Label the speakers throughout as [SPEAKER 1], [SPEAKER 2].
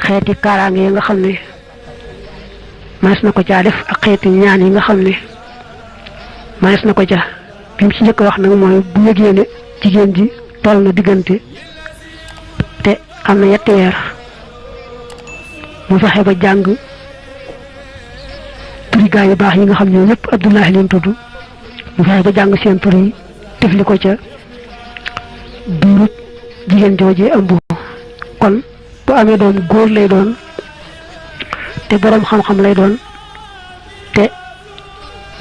[SPEAKER 1] xeeti kaaraange yi nga xam ne manes na ko caa def ak xeeti ñaan yi nga xam ne manes na ko ca bi mu ci njëkk wax nag mooy bu yëgee ne jigéen ji toll na diggante te am na yetti weer mu fexe ba jàng turi gaa yu baax yi nga xam ne ñëpp Abdullahi leen tudd mu fexe ba jàng seen tur yi tifli ko ca biirut jigéen jooje ëmb kon bu amee doom góor lay doon te boroom xam-xam lay doon te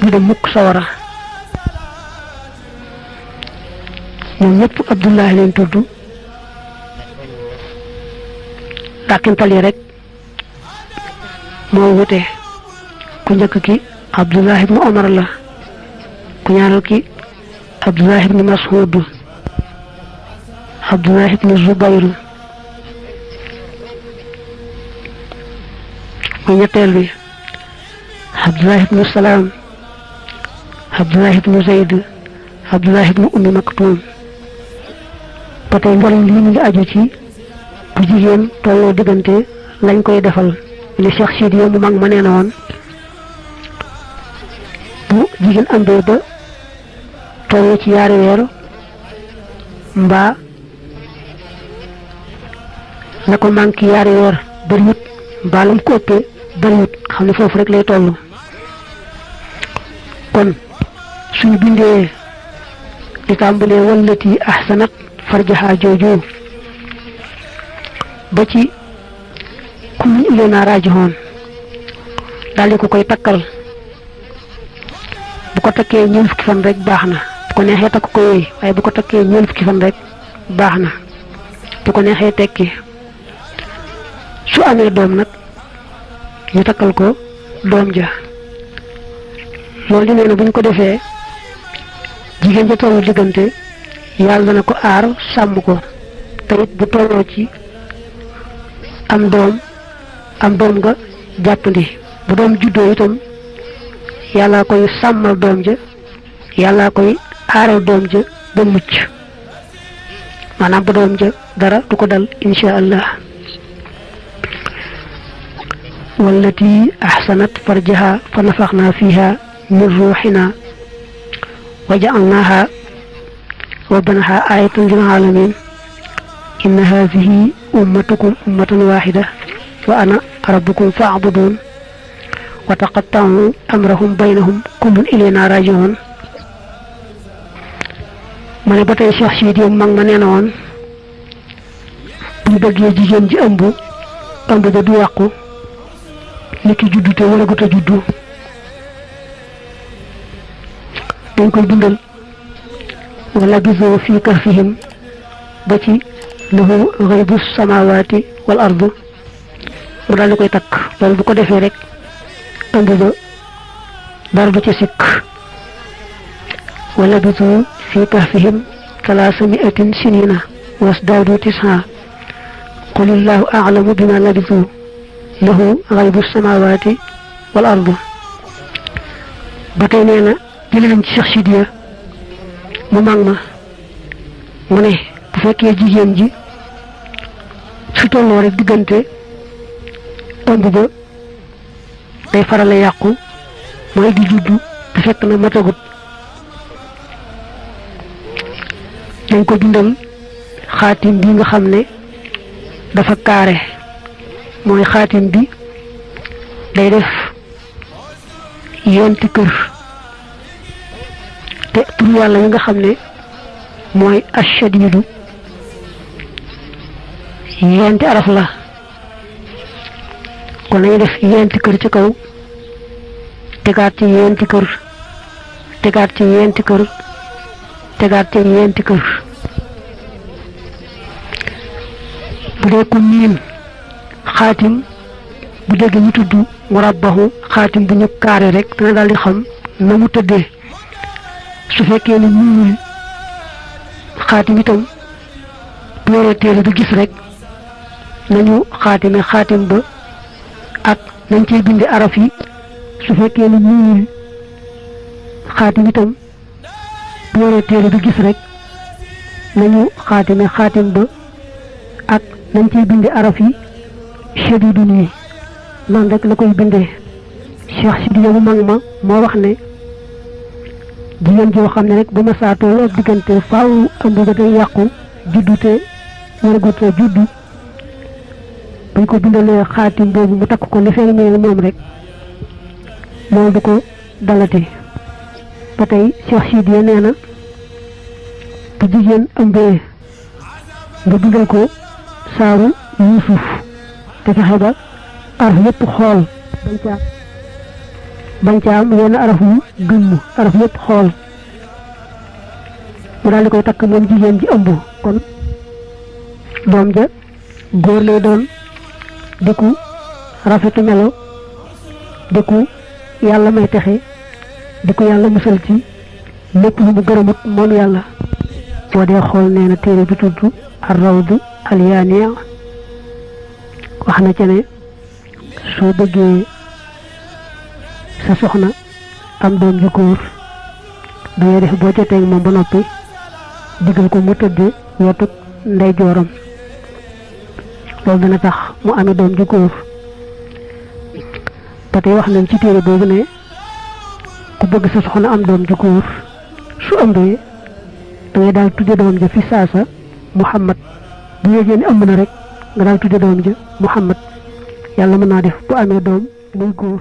[SPEAKER 1] du dem mukk sawara ñoom ñëpp Abdullahi leen tudd dàkkintal yi rek moo wute ku njëkk ki Abdullah ibnu Omar la ku ñaareel ki Abdullah ibnu Mas'ud Abdullah ibnu Zubayr ku ñetteel bi Abdullah ibnu Salaam Abdullah ibnu Zayd Abdullah ibnu Ummi Maktum ba tey mboolem lii mu ngi aju ci bu jigéen tolloo diggante lañ koy defal li Cheikh Sidi mu mag ma nee na woon bu jigéen ambee ba tolloo ci yaari weer mbaa la ko manqué yaari weer bëriwut mbaa lam ko ëppee bëriwut xam ne foofu rek lay toll kon suñu bindee di tàmbalee wallati ahsanat farjaha jooju ba ci kullu ilayna raaji'uun daal di ko koy takkal bu ko takkee ñeent fukki fan rek baax na bu ko neexee takk ko yooyu waaye bu ko takkee ñeent fukki fan rek baax na bu ko neexee tekki su amee doom nag ñu takkal ko doom ja loolu di nee na bu ñu ko defee jigéen ja tollu diggante yàlla dana ko aar sàmm ko te it bu tolloo ci am doom nga jàppandi bu doom juddoo itam yàlla koy sàmmal doom ja yàlla koy aaral doom ja ba mucc maanaam ba doom ja dara du ko dal insha allah wallati ahsanat farjaha fa nafaxna fiha min ruuxina wa ja'alnaha wa banaha ayatan lil alamin inna hadhihi ummatukum ummatan wahida wa ana rabbukum fa'budun wa taqatta'u amrahum baynahum kullun ilayna raji'un ma ne ba tey Cheikh Sidi mag ma nee na woon buñ bëggee jigéen ji ëmb ba du yàqu ni ki juddu te wala gut a juddu dañ koy dundal wala bisu fi kahfihim ba ci lahu ghaybu samawati wal ardu mu daal di koy takk loolu bu ko defee rek ëmb ba dara du ci sikk wala bisu fi kahfihim 300 sinina wasdadu tis'a qulillahu a'lamu bima labisu lahu ghaybu samawati wal ardu ba tey nee na jëlee ci Cheikh Sidiya mu mag ma mu ne bu fekkee jigéen ji su tolloo rek diggante ëmb ba day farale yàqu mooy di juddu te fekk na matagut dañ ko bindal xaatim bi nga xam ne dafa kaare mooy xaatim bi day def yenti kër te tur yàlla yi nga xam ne mooy ashadidu yenti araf la kon nañu def yenti kër ci kaw tegaat ci yenti kër tegaat ci yenti kër tegaat ci yenti kër bu dee ku miin xaatim bu dégg ñu tudd murabbahu xaatim bu ñu kaare rek dana daal di xam na mu tëddee su fekkee ne ñuul xaatim itam bu yoree téere du gis rek nañu xaatime xaatim ba ak nañ cey bindi araf yi su fekkee ne ñuul xaatim itam bu yoree téere du gis rek nañu xaatime xaatim ba ak nañ cey bindi araf yi shadidun yi noonu rek la koy bindee. Cheikh Sidiya mu mag ma moo wax ne jigéen joo xam ne rek bu ma saatoo ak diggante faaw ëmb ba day yàqu juddu te waragut a juddu bañ ko bindalee xaatim boobu mu takk ko li fee mel moom rek loolu du ko dalati. ba tey Cheikh Sidiya nee na bu jigéen ëmbee nga bindal ko saaru Yuusuf te fexe ba araf yépp xool bañ ca am yenn araf yu gëmm araf yépp xool mu daal di koy takk moom jigéen ji ëmb kon doom ja góor lay doon di ku rafetu melo di ku yàlla may texe di ko yàlla musal ci lépp lu mu gërëmut moom yàlla. boo dee xool nee na téere bi tudd ar-rawdu al-yaaniya wax na ca ne soo bëggee sa soxna am doom ju góor dangay def boo jotee moom ba noppi digal ko mu tëdd wetu ndeyjooram loolu dana tax mu amee doom ju góor. ba tey wax nañ ci téere boobu ne ku bëgg sa soxna am doom ju góor su ëmbee dangay daal tudde doom ja fi saasa Muhammad bu yégée ni ëmb na rek nga daal tudde doom ja Muhammad yàlla mën naa def bu amee doom muy góor.